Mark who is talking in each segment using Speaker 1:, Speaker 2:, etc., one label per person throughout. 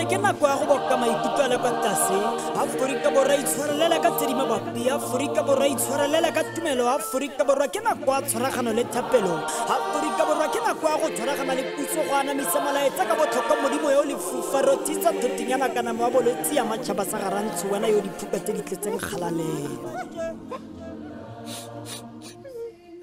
Speaker 1: Re ke nako ya go boka maikutlo a le kwa tlase. Aforika Borwa, itshwarelela ka tse di mabapi. Aforika Borwa, itshwarelela ka tumelo. Aforika Borwa, ke nako ya tshwaragano le thapelo. Aforika Borwa, ke nako ya go tshwaragana le puso go anamisa molaetsa ka botlhokwa. Modimo yo lefufa rothisa thotinyana kana mo wa bolwetse ya matšhaba sa garantsho, wena yo diphuka tse di tletseng kgalalelo.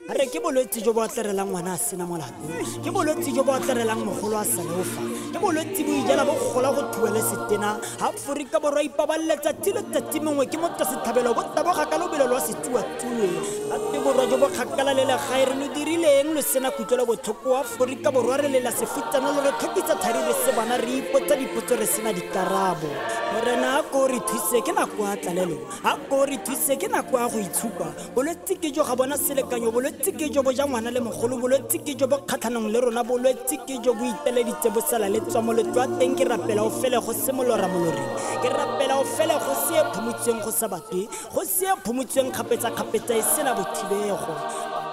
Speaker 1: Re ke bolwetse jo bo atlerelang ngwana a sena molato, ke bolwetse jo bo atlerelang mogolo a sa leofa, ke bolwetse bo ijela bo gola go thuele setena. Aforika Borwa, ipabalele tsatsi le tsatsi. Mongwe ke motho setlhabelo bo taboga ka lobelo lwa setsuatsue. Gape borwa jo bo kgakala le legae, re lo dirileng lo sena kutlwelo botlhoko? Aforika Borwa, re lela sefutsana, lo re tlhokisa thari re se bana, re ipotsa dipotso re sena dikarabo. Morena, a ko re thuse, ke nako ya tlalelo. A ko re thuse, ke nako ya go itshupa. Bolwetse ke jo ga bona selekanyo, bolwetse ke jo bo ja ngwana le mogolo, bolwetse ke jo bo kgatlhanong le rona, bolwetse ke jo bo iteleditse bo sala le tswa moletlo wa teng. Ke rapela o fele go se molora moloreng, ke rapela o fele go se e phomotsweng go sa batle, go se e phomotsweng kgapetsa-kgapetsa e sena bothibego.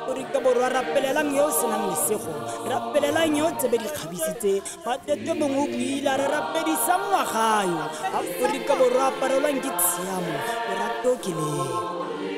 Speaker 1: Aforika Borwa, rapelelang yo o senang lesego, rapelelang yo o tsebe di kgabisitse. Matete mongwe o buile a re rapedisa ngwagayo. Aforika Borwa, aparelwang ke tshiamo, lerato ke leo.